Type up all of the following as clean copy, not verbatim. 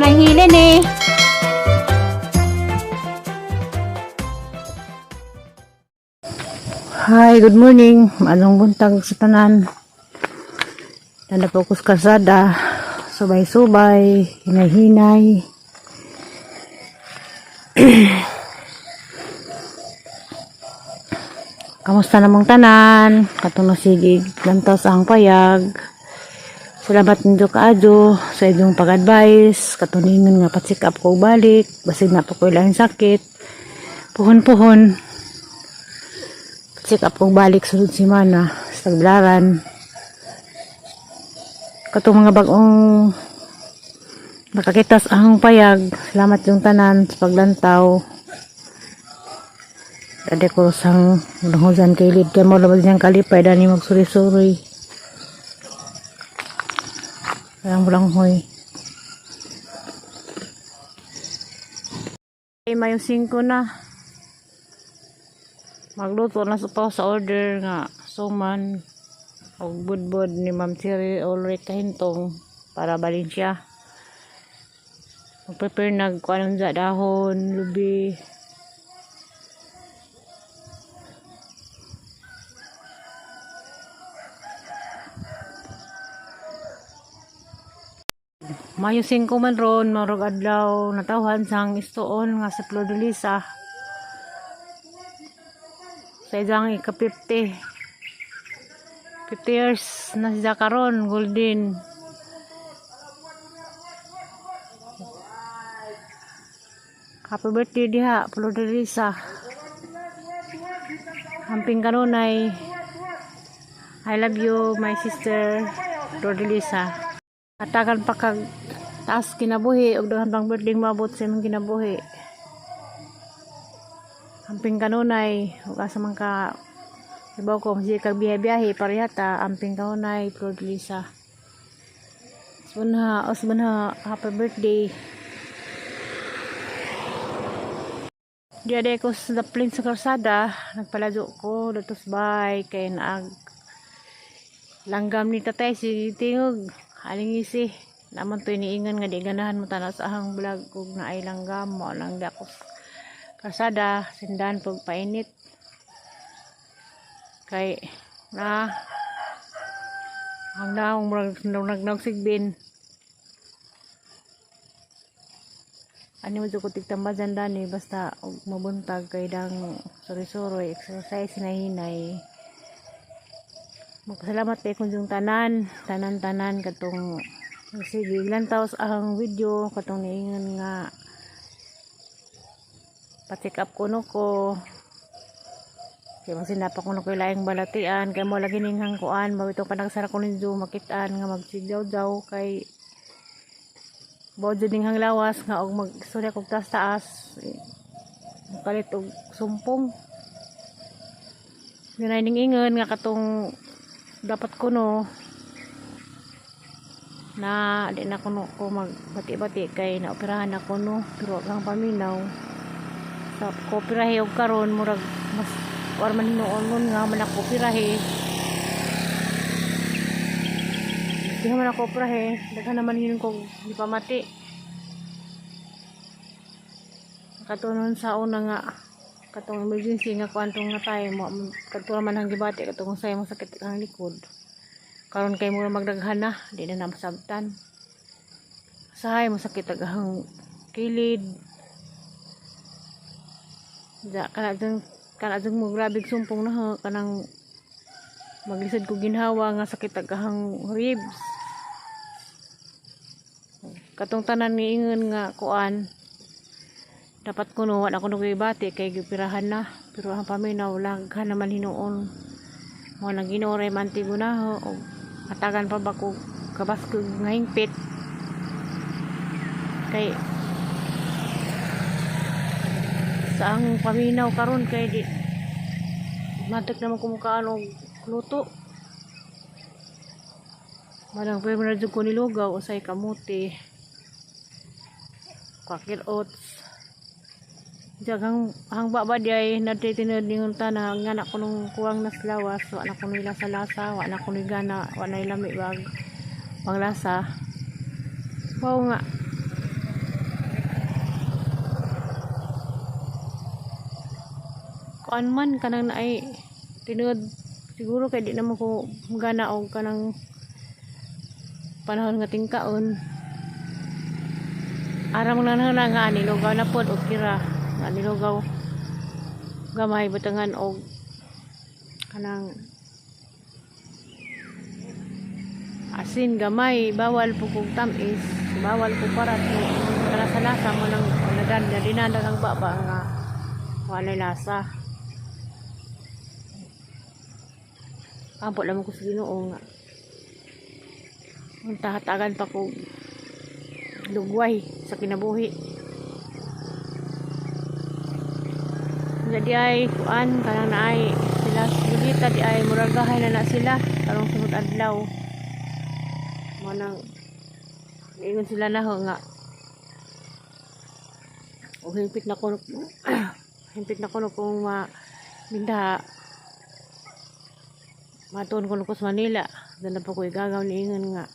rang hilin eh. Hi, good morning. Maayong buntag sa tanan. Nana po ko sa kalsada. Subay-subay, hinay-hinay. Kamusta namang tanan? Katong sige lantaw sa ang payag. Salamat ninyo kaadyo sa inyong pag-advise. Katuningan nga pa-check up ko balik. Basig na po ko ilang sakit. Puhon-puhon. Check up kong balik sunod semana sa Tagbilaran. Katong mga bagong nakakita sa ahong payag, salamat yung tanan sa paglantaw. Dade ko sang unahuzan kay lid kay mo labas niyang kalipay dani magsuri-suri. Walang walang hoy. Ay, Mayo 5 na. Magluto na sa pa sa order nga suman og budbud ni Ma'am Cherry Ulrich Kahintong para balin siya. Mag-prepare nag kuan sa dahon, lubi. Mayo 5 man ron, marog adlaw, natawhan sang istuon nga sa Flor de Lisa. Sa isang ika-50. 50 years na siya karon, golden. Happy birthday diha, Flor de Lisa. Hamping kanunay. I love you, my sister, Flor de Lisa. Atagan pa kag taas kinabuhi ug daghan pang birthday maabot sa imong kinabuhi. Amping kanunay ug asa man ka ibaw ko sige kag biyahe-biyahe parehata amping kanunay, Flor de Lisa. Osbunha, osbunha, happy birthday. Diya day ko sa daplin sa kalsada, nagpaladyo ko dito sa bahay kay naag langgam ni tatay si tingog alingisi naman to iniingan nga di ganahan mo tanaw sa ahang vlog ug naay langgam mo lang di ako sa kalsada sindan pag painit kay na ang naong murag nagnog sigbin ani mo jud ko tigtambajan dani basta og mabuntag kay dang suri-suroy exercise na hinay. Magpasalamat kay kung yung tanan, tanan-tanan katong sige lantaw sa ang video katong niingon nga pa-check up kuno ko kay masinapa ko na ko'y laing balatian kay mo lagi ning hangkuan mawito ka nagsara ko ninyo makitaan nga magsigdaw-daw kay bawd jud ning hanglawas nga og magstorya kog taas-taas kalit og sumpong. Yun ay ning ingon nga katong dapat kuno na di na kuno ko magbati-bati kay naoperahan na kuno pero ang paminaw sa ko operahe og karon murag mas war man hinuon nun nga man ako operahe di man ako operahe daghan naman hinuon ko di pa mati katunon sa una nga katong emergency nga kuantong nga time mo kadto man ang gibati katong say mo sakit ang likod karon kay mura magdaghan na di na na masabtan sahay mo sakit agahang kilid ja kana jung mo grabe sumpong na ha kanang maglisod ko ginhawa nga sakit agahang ribs katong tanan niingon nga kuan dapat kuno wala kuno gibati kay gipirahan na pero ang paminaw laghan naman hinuon mo nang Ginoo ray mantigo na ho og hatagan pa ba ko kabaskog nga hingpit kay sa ang paminaw karon kay di matak naman kumukaan og luto manang pwede na jud ko nilugaw usay kamuti Quaker oats. Jagang hang baba di ay natitinod ningon tana nga na kunong kuwang nas lawas wa na kuno lasa lasa wa na kuno gana wa na lami bag panglasa. Wow nga. Kuan man kanang naay tinuod siguro kay di naman ko gana og kanang panahon nga tingkaon. Aram na na nga nilugaw na pod, okay ra nga nilugaw gamay, butangan og kanang asin gamay, bawal po kog tamis, bawal ko para sa lasa mo nang nagan na dinandag ang baba nga walay lasa. Ampo lamang ko sa Ginoo nga ang tahatagan pa ko lugway sa kinabuhi. Di ay kuan kanang naay sila Julita, di ay muragahay na na sila karong sunod adlaw mo nang ingon sila na ho nga o hingpit na ko kung ma minda matuon ko ko sa Manila. Dala pa ko igagaw ni ingon nga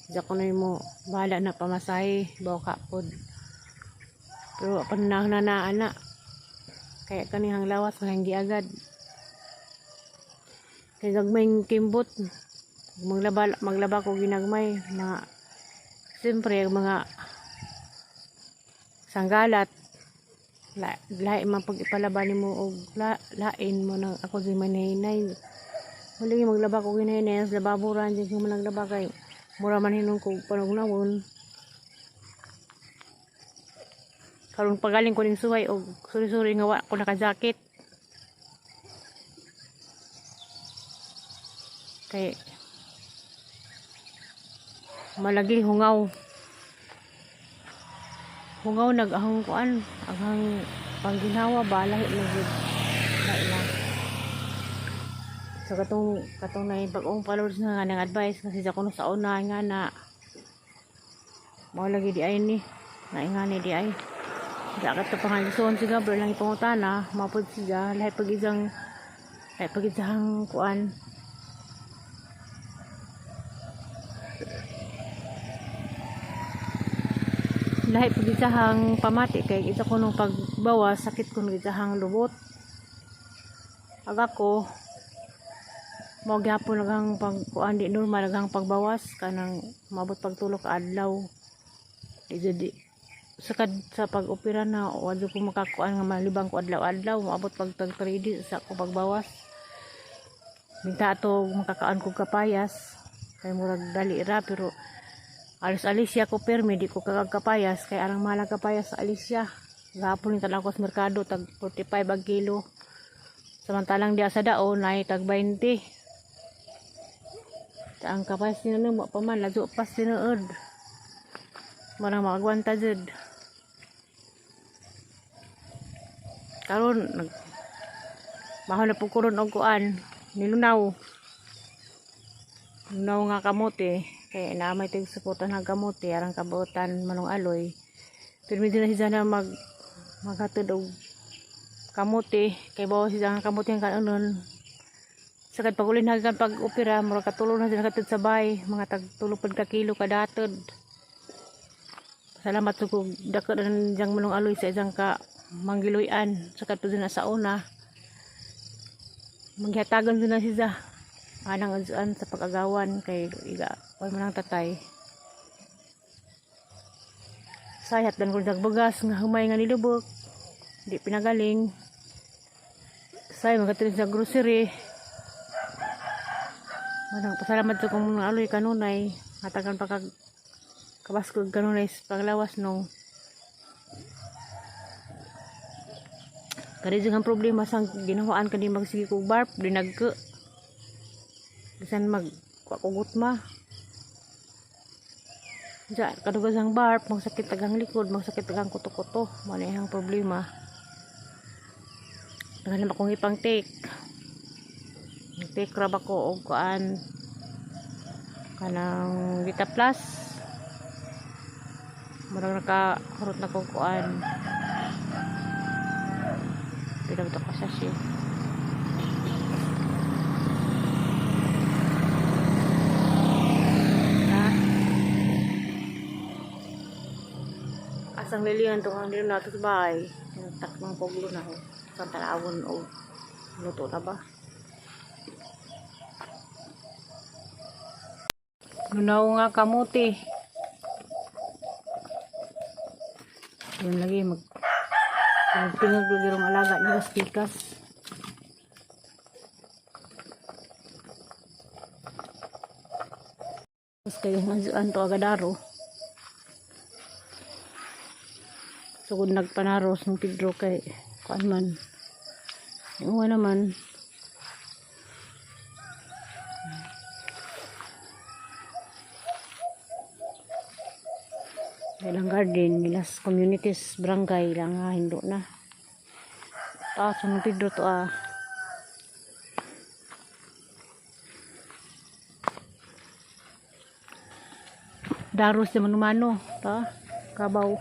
di ko na mo bahala na pamasahe baw ka pod, pero panahon na na ana kaya kanihang lawas nga hindi agad kay gagmay kimbot. Maglaba, maglaba ko ginagmay, mga siyempre ang mga sanggalat la, lahi man pag ipalaba nimo og la, lain mo nang ako di manhinay. Muli maglaba ko ginahinay sa lababuran di ko man naglaba kay mura man hinon ko panugnawon. Karon pagaling ko ning suway og suri-suri nga wa ko naka-jacket kay malagi hungaw hungaw nag-ahong kuan aghang pangginhawa ba, lahi lang gud, lahi lang sa katong katong na bag-ong followers nga nang advice kasi sa kuno sa una nga na mao lagi di ay ni na nga ni di ay sa kato pangalisuon si Gabriel lang ipangutana mapod siya lahi pag isang kuan lahi pag isahang pamati kay isa ko nung pagbawas sakit ko nung isahang lubot. Ag ako mao gyapon naghang pag kuan di normal naghang pagbawas kanang mabot pagtulo ka adlaw di jud di sakad sa pag-opera na wa jud ko makakuan nga malibang ko adlaw-adlaw, moabot pag tag 3 days sa ako pagbawas. Minta ato makakaan ko kapayas kay murag dali ra, pero alis Alicia ko permi di ko kagag kapayas kay arang mahal ang kapayas sa Alicia. Gahapon ni tan ko sa merkado, tag 45 ang kilo, samantalang diya sa daon ay tag 20. Ang kapayas tinuod mo pa man ladyo pas tinuod marang makagwanta jud. Karon nag mahal na po ko ron og kuan nilunaw lunaw nga kamote kay naa may tig suportan nga kamote arang kabuotan manong aloy, pero medyo na siya na maghatod og kamote kay bawo siya nga kamote ang kanon. Sakad pag ulin hanggang pag opera murag katulong na sila katod sa bahay, mga tag tulo pud ka kilo kadatod. Salamat sa kog dako na diyang manong aloy sa isang ka manggiluyan sa kadto na sa una manghatagan na siya anang adzuan sa pag-agawan kay iga way man ang tatay. Sayat dan ko nagbugas nga humay nga nilubok di pinagaling say magatulin sa grocery. Manang pasalamat sa kong mga aloy kanunay hatagan pa kag kabaskog kanunay sa panglawas nung kani ang problema sang ginawaan kani magsige kog barp dinagko bisan mag kuha ko gutma. Ja, kadugas ang barp, magsakit tagang likod, magsakit tagang kuto-kuto. Mao na iyang problema. Daghan akong ipang take. Take ra ba ko og kuan kanang Vita Plus. Murag naka-hurot na ko kuan. Pila ba to ka sachet? Ha? Asang lilihan to ang dito nato sa bahay. Takmang poglo na ho. Sa talawon o Luto na ba? Lunaw nga kamuti. Yun lagi mag tingog lagi rong alaga nila sa pikas. Tapos kayo nga to agadaro. Sugod nagpanaros ng Pedro kay kuan man. Yung naman. Ilang garden nila sa communities barangay lang nga hindo na. Taas ng Pedro to ah. Daros sa manumano ta kabaw.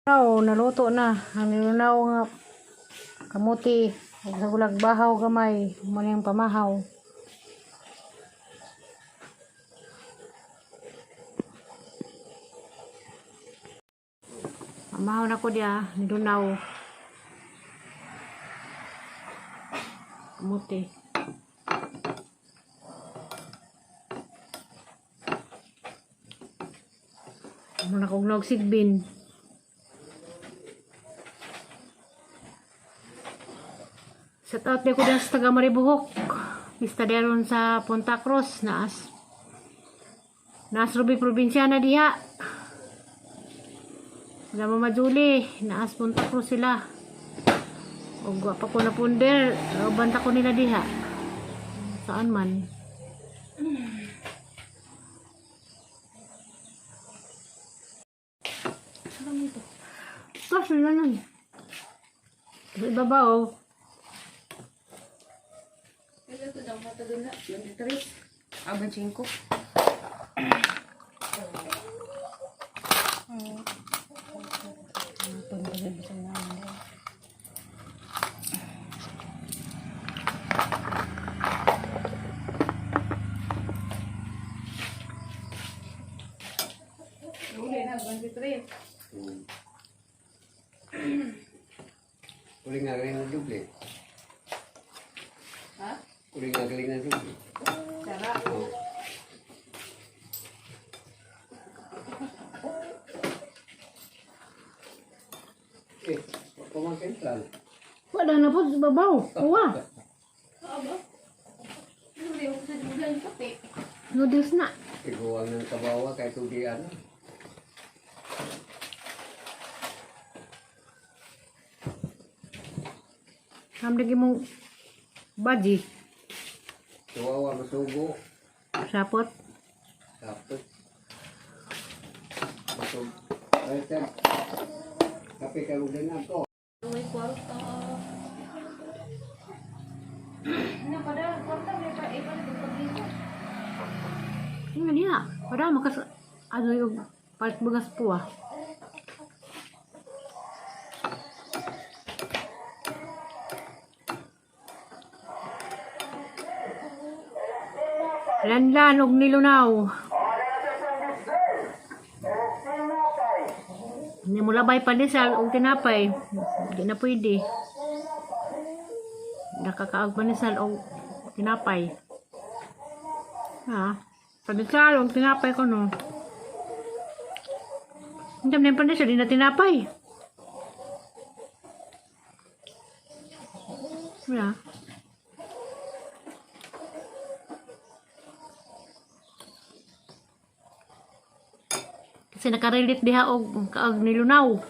Now, naluto na. Ang nilunaw nga kamuti. Ug sa gulag bahaw gamay. Mo na yung pamahaw. Pamahaw na ko diya. Nilunaw. Kamuti. Mo na kong sigbin. Shout out ko din sa taga Maribuhok. Mr. Deron sa Punta Cruz, naas. Naas Ruby probinsya na diha. Sila Mama Julie, naas Punta Cruz sila. Og wa pa ko na punder, banta ko nila diha. Saan man. Kaso na lang. Sa ibabaw, Kaya ito daw matagal na. 23. Ah, 25. Uli na, 23. Uli nga galing ng duble. Ha? Uli nga galing ng duble. Sarap. Oo. Pamangkintan. Wala na po sa babaw. Kuha. Aba. Ano ba yung sa dugan kape? Noodles na. Tiguan ng kabawa kahit tugian. Hamdag imong baji. Tuwawa masugo. Sapot. Tapos. Masug. Ay, sir. Kape kayo din ako. May kwarta. Ano pa daw? Kwarta may pa ipalit og pagliko. Ano niya? Para makas ano yung palit bugas po ah. Lanlan og nilunaw. Hindi mo labay pandesal og tinapay. Hindi na pwede. Nakakaag pandesal og tinapay. Ha? Pandesal og tinapay ko no. Hindi na yung pandesal, di na tinapay. Wala. Kasi nakarelate diha og kaag nilunaw.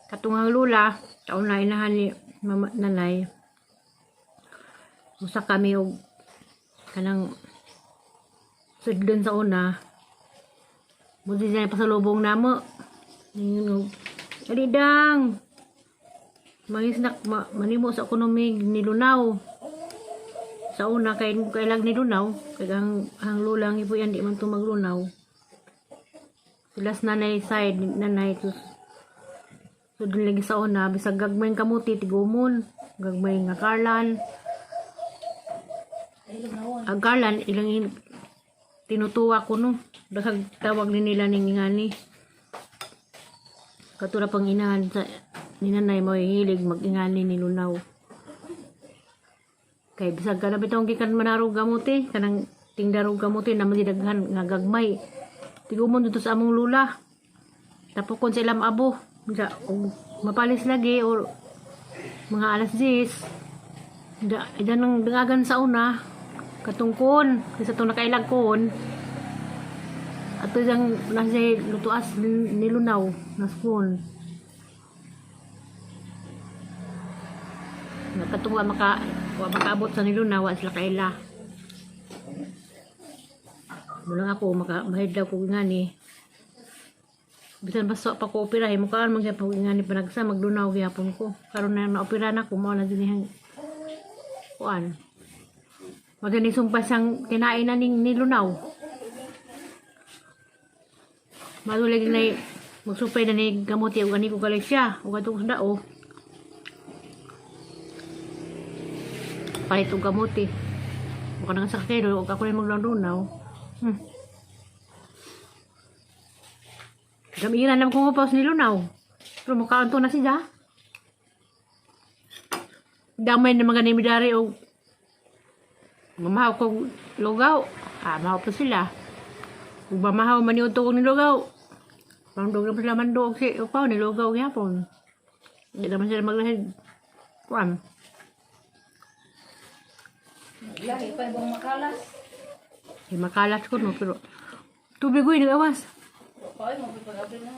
Katungang lula, taon na inahan ni mama, nanay. Usa kami og kanang sudlon sa una. Buti siya pasalubong namo. Ningon og alidang. Mangisnak ma, manimo sa ekonomig nilunaw. Sa una kay kailang nilunaw, kay ang lulang ipo yan di man to maglunaw. Sila sa nanay side, nanay tus. So dun lagi sa una, bisag gagmay ang kamuti, tigumon, gagmay nga karlan. Ay, lunawan. Ang karlan, ilang tinutuwa ko no. Daghang tawag ni nila ning ingani. Katura pang inahan sa ni nanay mo hilig mag-ingani ni Lunaw. Kay bisag ka na bitong gikan manarog gamuti, kanang tingdarog gamuti na daghan nga gagmay. Tigumon dito sa among lula. Tapokon sa ilang abo. Sa, og mapalis lagi or mga alas 10. Da, idan nang dangagan sa una katungkon kaysa itong nakailag kon ato diyang nasa lutuas nilunaw na spoon nakatungwa maka wa makaabot sa nilunaw wa sila kaila mulang ako maka mahidlaw ko ngani bisan baso pa ko opera himukaan man gyapon ngani panagsa magdunaw gyapon ko karon na naopera na ko mao na dinhi ang kuan. Maganing sumpas ang kinain na ning nilunaw. Malulig na magsupay na ni gamuti og ani ko kalesya ug atong sundao. Palit og gamuti. Baka nang sakit ug ako rin maglunaw. Gamiran naman kung upaw sa nilunaw. Pero mukhaan to na siya. Damay na mga nimidari og mamahaw kog lugaw. Ah, mahaw pa sila. Ug mamahaw man yung kog nilugaw. Mandog naman sila mandog si upaw nilugaw gyapon. Hindi naman sila maglahig. Kuan. Lahi pa ibang makalas. Di makalat ko no pero tubig ko nagawas. Ay, magpapagabi na.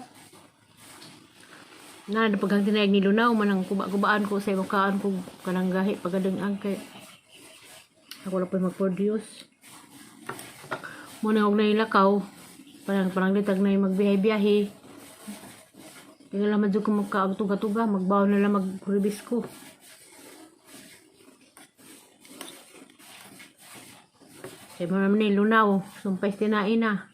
Na napaghang tinayag ni Lunaw man ang kuba-kubaan ko sa imong kaan ko kanang gahi pagadang ang kay ako lang po mag-produce. Muna og nailakaw parang parang litag na yung magbiyahe-biyahe. Kaya lang man ko magkaagtuga-tuga, magbaon na lang mag-ribis ko. Kaya mo naman ni Lunaw, sumpay tinain na.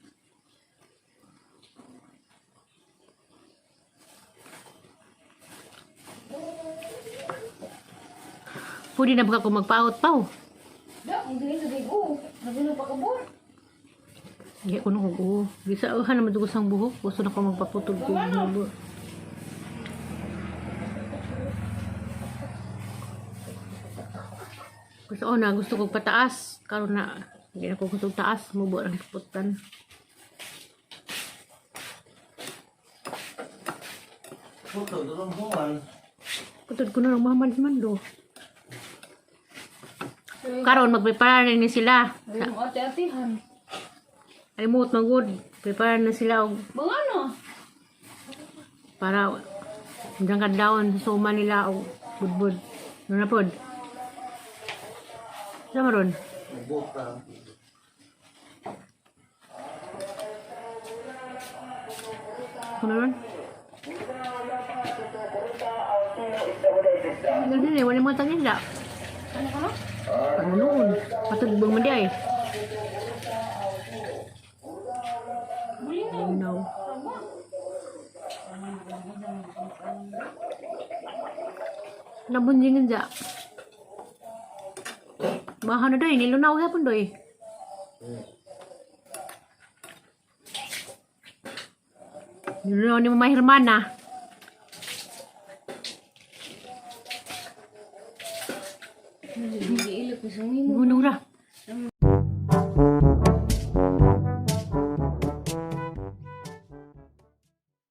Pwede na ba ako magpaot pa oh. Da, ang galing sa bigo. Nabino pa kabor. Hindi ko nung oo. Bisa oh, naman ko sang buhok. Gusto na ko magpaputol ko. Gusto ko na, gusto ko pataas. Karon na, hindi na ko gusto taas. Mubo ang putan. Puto, durong human. Kutod ko na lang maman si Mando. Karon magprepare na ni sila. Ay, mo ate-atihan. Alimot magud. Prepare na sila og Mga ano? para hanggang kadlawon sa suma nila og budbud. Ano na pod? Sa maron? Buta. Ano ron? Ganun eh, wala mga tangila. Ano ka na? Panunood. Patugbang man di ay. Bulinaw. Bulinaw. Tama. Nabunjingan dya. Baha na doy, nilunaw gyapon doy. Nilunaw ni Mama Hermana. Hindi ilok ko sa mo. Gunura.